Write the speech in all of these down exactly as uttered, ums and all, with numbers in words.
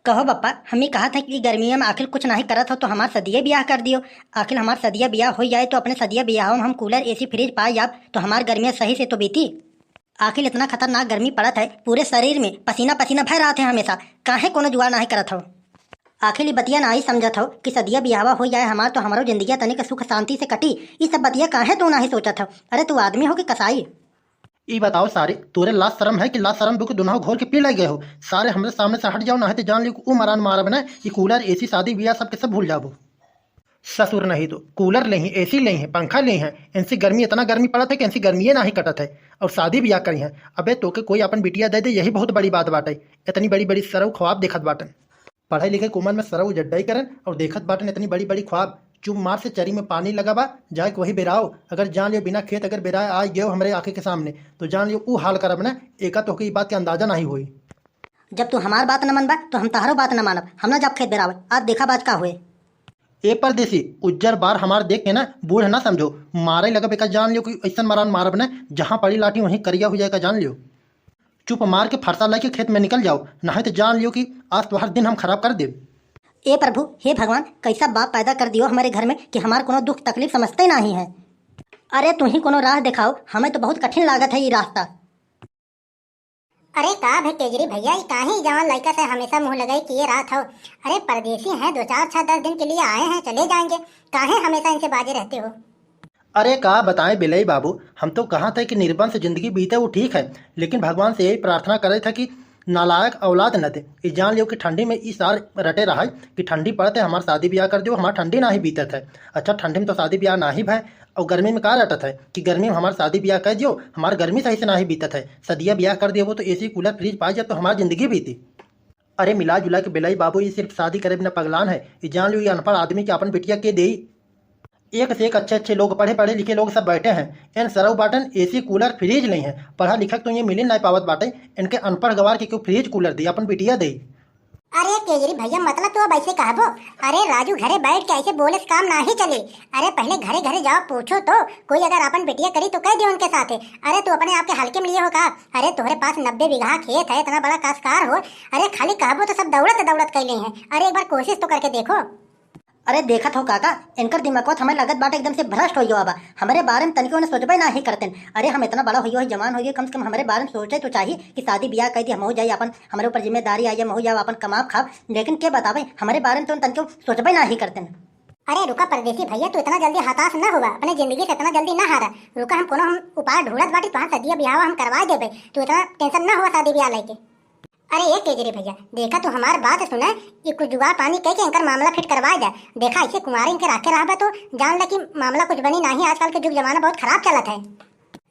कहो बप्पा, हम ई कहत है कि गर्मिया में आखिर कुछ नाहीं करत हो तो हमार सदिये बियाह कर दियो। आखिर हमार सदिया बियाह होइ जाए तो अपने सदिया बियाह में हम कूलर, एसी, फ्रिज पाए जाब तो हमार गर्मिया सही से तो बीती। आखिर इतना खतरनाक गर्मी पड़त है, पूरे शरीर में पसीना पसीना भय रहत है हमेशा, काहे कोनो जुगाड़ नाहीं करत हो? आखिर ई बतिया नाहीं समझत हो कि सदिया बियाहवा होइ जाए हमार तो हमरो जिंदगिया तनिक सुख शांति से कटी, ई सब बतिया काहे तू नाहीं सोचत हो? अरे तू आदमी हो कि कसाई? ई बताओ सारे, तोरे लाज शरम है कि लाज शरम बुक दुनहो घोल के पी ले गए हो? सारे हमरे सामने से हट जाओ, नाहीं तो जान लियो कि ऊ मरान मारब ना कि कूलर, एसी, शादी बियाह सब के सब भूल जाबो। ससुर नहीं तो कूलर लेइ हैं, एसी लेइ हैं, पंखा लेइ हैं, इनसे गर्मी इतना गर्मी पड़त है कि इनसे गर्मिये नाहीं कटत है। और शादी बियाह करी हैं, अबे तोके कोई अपन बिटिया दे दे, यही बहुत बड़ी बात बाटे। इतनी बड़ी बड़ी सरऊ ख्वाब देखत बाटन। पढ़े लिखे के उमर में सरऊ उजड्डई करन और देखत बाटन इतनी बड़ी बड़ी ख्वाब। चुप मार से चरी में पानी लगाबा, जाए के वही बेराओ। अगर जान लियो बिना खेत अगर बेराए आ गयो हमरे आंखें के सामने, तो जान लियो ऊ हाल करब ना, एका तोहके ई बात के अंदाजा नाहीं होई। जब तू हमार बात न मनबा तो हम तहरो बात न मानब, हम ना जाब खेत बेरावे। आज देखा बाज का हुए। ए परदेसी, उज्जर बार हमार देख के ना बूढ़ ना समझो, मारे लगब एका, जान लियो कि ऐसन मरान मारब ना, जहाँ पड़ी लाठी वहीं करिया हो जाएगा, जान लियो। चुप मार के फरसा लेके खेत में निकल जाओ, नाहीं तो जान लियो कि आज तोहर दिन हम खराब कर देब। ए प्रभु, हे भगवान, कैसा बाप पैदा कर दियो हमारे घर में कि हमार कोनो दुख तकलीफ समझते नाहीं है। अरे तू ही कोनो राह देखाओ, हमें तो बहुत कठिन लागत है ये रास्ता। अरे का भे केजरी भैया, ई काहे जवान लइका से हमेशा मुंह लगाई किए रहत हो? अरे परदेसी हैं, दो चार छह दस दिन के लिए आए हैं, चले जाएंगे, काहे हमेशा इनसे बाजे रहते हो? अरे का बताएं बिलई बाबू, हम तो कहत है कि निर्बन से जिंदगी बीते वो ठीक है, लेकिन भगवान से यही प्रार्थना करे था कि नालायक औलाद न दे। ई जान लियो कि ठंडी में ई सार रटे रहा है कि ठंडी पड़त है, हमार शादी ब्याह कर दियो, हमार ठंडी नाहीं बीतत है। अच्छा ठंडी में तो शादी ब्याह नाहीं भय, और गर्मी में का रटत है कि गर्मी में हमार शादी ब्याह कर दियो, हमार गर्मी सही से नाहीं बीतत है। सदिया ब्याह कर दियो तो एसी कूलर फ्रिज पाई जाब तो हमार जिंदगी बीती। अरे मिला जुला के बिलई बाबू, ई सिर्फ शादी करे बिना पगलान है। ई जान लियो, ई अनपढ़ आदमी के अपन बिटिया के देई? एक से एक अच्छे अच्छे लोग, पढ़े पढ़े लिखे लोग सब बैठे हैं। एन सरऊ बाटन एसी कूलर फ्रिज लेइ हैं, पढ़ा लिखा के तो ये मिले नाहीं पावत बाटे। इनके अनपढ़ गवार के क्यों फ्रिज कूलर दी, अपन बिटिया देई? अरे केजरी भैया, मतलब तू अब ऐसे कहबो? अरे राजू, घरे बैठ के ऐसे बोले से काम नाहीं चले। अरे पहले घरे घरे जाओ, पूछो तो, कोई अगर अपन बिटिया करी तो कह दियो उनके साथे। अरे तू अपने आप के हल्के में लिए हो का? अरे तोहरे पास नब्बे बीघा खेत है, इतना बड़ा काश्तकार हो, अरे खाली कहबो तो सब दौड़त दौड़त कह लेइ हैं। अरे एक बार कोशिश तो करके देखो। अरे देखत हो काका, इनकर दिमागवा तो हमें लगत बाटे एकदम से भ्रष्ट हो गया बा। हमरे बारे में तनिको उन्हें सोचबे नाहीं करतेन। अरे हम इतना बड़ा हो गयो है, जवान हो गयो, कम से कम हमरे बारे में सोचे तो चाहिए कि शादी ब्याह कर दी, हम हो जाए अपन, हमरे ऊपर जिम्मेदारी आई, हम हो जाए अपन कमाब खाब। लेकिन के बतावे, हमरे बारे में तो तनिको सोचबे नाहीं करतेन। अरे रुका परदेसी भैया, तू इतना जल्दी हताश न हुआ, अपने जिंदगी से इतना जल्दी न हारा। रुका, हम कोनो हम उपाय ढूंढत बाटी, तुहार सदिया ब्याह हम करवा देबे, तू इतना टेंशन न हुआ शादी ब्याह लेके। अरे ए केजरी भैया, देखा तू हमार बात सुना, ये कुछ जुगाड़ पानी कह के इनकर मामला फिट करवा जा। देखा ऐसे कुंवारे इनके राखे रहबा तो जान ला कि मामला कुछ बनी नाहीं, आजकल के जुग जमाना बहुत खराब चलत है।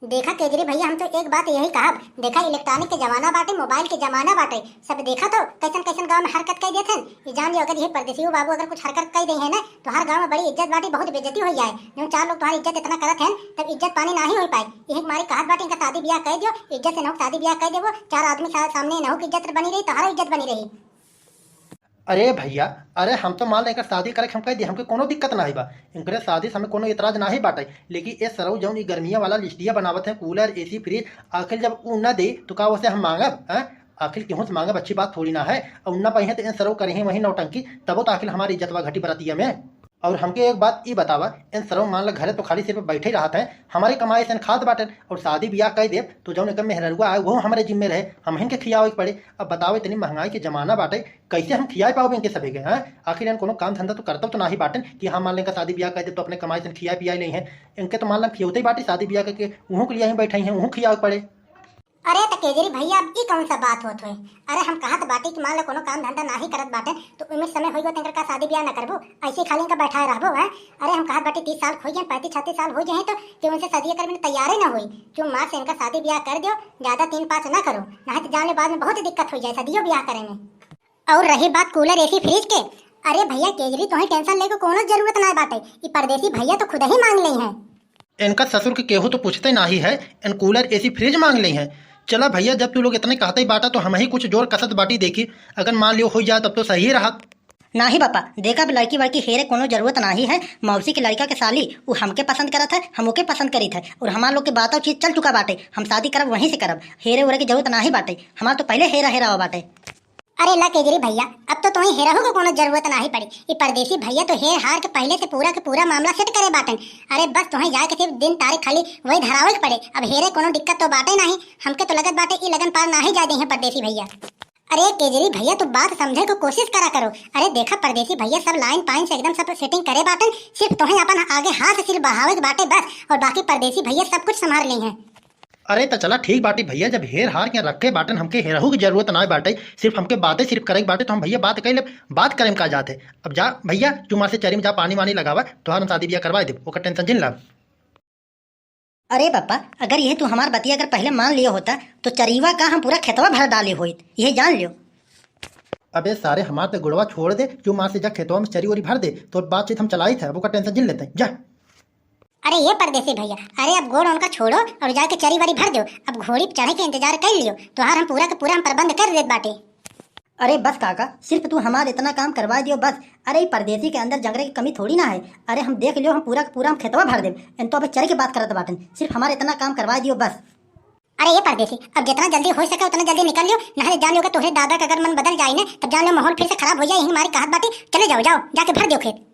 देखा केजरी भैया, हम तो एक बात यही कहब, देखा इलेक्ट्रॉनिक के जमाना बाटे, मोबाइल के जमाना बाटे, सब देखा तो कैसन कैसन गाँव में हरकत कह देत हन। ये जान लियो अगर ये परदेसियो बाबू अगर कुछ हरकत कह दे है ना तो हर गाँव में बड़ी इज्जत बाटे, बहुत बेइज्जती हो जाए। जो चार लोग तुम्हारी इज्जत इतना करत हैं तब इज्जत पानी नाहीं हो पाए। यही मारे कहत बाटे इनका शादी ब्याह कह दियो, इज्जत से नहुक शादी ब्याह कह देबो, चार आदमी सा-, सामने नहुक इज्जत बनी रही, तुम्हारा इज्जत बनी रही। अरे भैया, अरे हम तो मान लें इनकर शादी करे के हम कह दिए, हमके कोनो दिक्कत नाहीं बा, इनकरे शादी से हमें कोनो एतराज नाहीं बाटे, लेकिन ए सरऊ जौन ई गर्मिया वाला लिस्टिया बनावत है, कूलर, एसी, फ्रिज, आखिर जब ऊ न दे तो का उसे हम मांगब? हैं? आखिर केहू से मांगब अच्छी बात थोड़ी ना है। और न पाई है तो इन सरऊ करी वही नौटंकी, तबो तो आखिर हमारी इज्जतवा घटी बरतिया में। और हमके एक बात ई बतावा, इन सरऊ मान ला घरे तो खाली सिर्फ बैठे ही रहत हैं, हमारे कमाई से खात बाटन और शादी ब्याह कह देब तो जौन एक मेहररुआ आए वो हमारे जिम्मे रहे, हम हिन के खियावे के पड़े। अब बताओ इतनी महंगाई के जमाना बाटे, कैसे हम खियाए पाओ इनके सभी के? हैं? आखिर इन कोनो काम धंधा तो करतब तो नाही बाटन कि हाँ मान लें इनका शादी ब्याह कह देब तो अपने कमाई से खिया पिया ले हैं। इनके तो मान ला खियौते ही बाटी, शादी ब्याह करके उहों के लिए ही बैठे हैं, उहों खियावे के पड़े। अरे त केजरी भैया, अब ई कौन सा बात होत होए? अरे हम कहत बाटी कि मान लो कोनो काम धंधा नाही करत बाटे, तो उमिर समय होई गो, तेकर का शादी ब्याह न करबो? ऐसे खाली इनका बैठाए रहबो, हैं? अरे हम कहत बाटी तीस साल हो गए, पैंतीस छत्तीस साल हो गए हैं, तो कि उनसे शादी करे में तैयार ही ना होई। क्यों मार से इनका शादी ब्याह कर दियो, ज्यादा तीन पाँच ना करो, नहीं तो जाने बाद में बहुत दिक्कत हो जाए शादियों ब्याह करे में। और रही बात कूलर, एसी, फ्रिज के, अरे भैया केजरी, तोहे टेंशन लेके कोनो जरूरत ना बाटे, ई परदेसी भैया तो खुद ही मांग ले हैं। इनका ससुर के केहू तो पूछते नाही है, इन कूलर, एसी, फ्रिज मांग ले हैं। चला भैया, जब तू लोग इतने कहते ही बाटा तो हम ही कुछ जोर कसत बाटी देखी, अगर मान लियो हो जाए तब तो सही रहा। नाही बापा, देखा अब लड़की वड़की हेरे कोनो जरूरत नाही है। मौसी के लड़का के साली उ हमके पसंद करत है, हम ओके पसंद करीत है, और हमार लोग के बातों चीत चल चुका बाटे। हम शादी करब वहीं से करब, हेरे उरे के जरूरत नाही बाटे। हमार तो पहले हेरा हेरा हुआ बाटे। अरे ला केजरी भैया, अब तो तोहई हेरहू के कोनो जरूरत नाही पड़ी। ई परदेसी भइया तो हेर हार के पहिले से पूरा के पूरा मामला सेट करे बाटन। अरे बस तोहई जाए के सिर्फ दिन तारीख खाली वही धरावे के पड़े। अब हेरे कोनो दिक्कत तो बाटे नाही। हमके तो लगत बाटे ई लगन पार नाही जाए देइहें परदेसी भइया। अरे केजरी भइया, तू बात समझे को कोशिश करा करो। अरे देखा परदेसी भइया सब लाइन पाइन से एकदम सब सेटिंग करे बाटन, सिर्फ तोहई अपन आगे हाथ से सिर्फ बढ़ावे के बाटे बस, और बाकी परदेसी भइया सब कुछ संभाल लेइहें। अरे त चला ठीक बाटी भइया, जब हेर हार के रखे बाटन, हमके हेरहू की जरूरत ना बाटे, सिर्फ हमके बातें सिर्फ करे के बाटे, तो हम भइया बात कर ले, बात करे में का जात है। अब जा भइया, तू माँ से चरी में जा, पानी वानी लगावा, तोहार हम शादी ब्याह करवा देब, ओकर टेंशन जिन ला। अरे पापा, अगर यह तू हमार बतिया अगर पहले मान लियो होता, तो चरीवा का हम पूरा खेतवा भर डाले होइत, यह जान लियो। अबे सारे, हमार ते गोड़वा छोड़ दे, तू माँ से जा खेतवा में चरी वरी भर दे, तो बातचीत हम चलाई थे, अब ओकर टेंशन जिन लेते हैं, जा। अरे ये परदेसी भइया, अरे अब गोड़ उनका छोड़ो और जाके चरी वरी भर दो। अब घोड़ी पे चढ़े के इंतजार कर लियो, तोहार हम पूरा के पूरा हम प्रबंध कर देत बाटे। अरे बस काका, सिर्फ तू हमार इतना काम करवा दियो बस। अरे ई परदेसी के अंदर जंगरे की कमी थोड़ी ना है। अरे हम देख लियो, हम पूरा के पूरा हम खेतवा भर देब। इन तो अबे चरी के बात करत बाटन, सिर्फ हमार इतना काम करवा दियो बस। अरे ये परदेसी, अब जितना जल्दी हो सके उतना जल्दी निकल लियो, नहीं जान लियो कि तोहरे दादा का अगर मन बदल जाए ना, तब जान लियो माहौल फिर से खराब हो जाए। यही हमारी कहत बाटी, चले जाओ, जाओ जाके भर दियो खेत।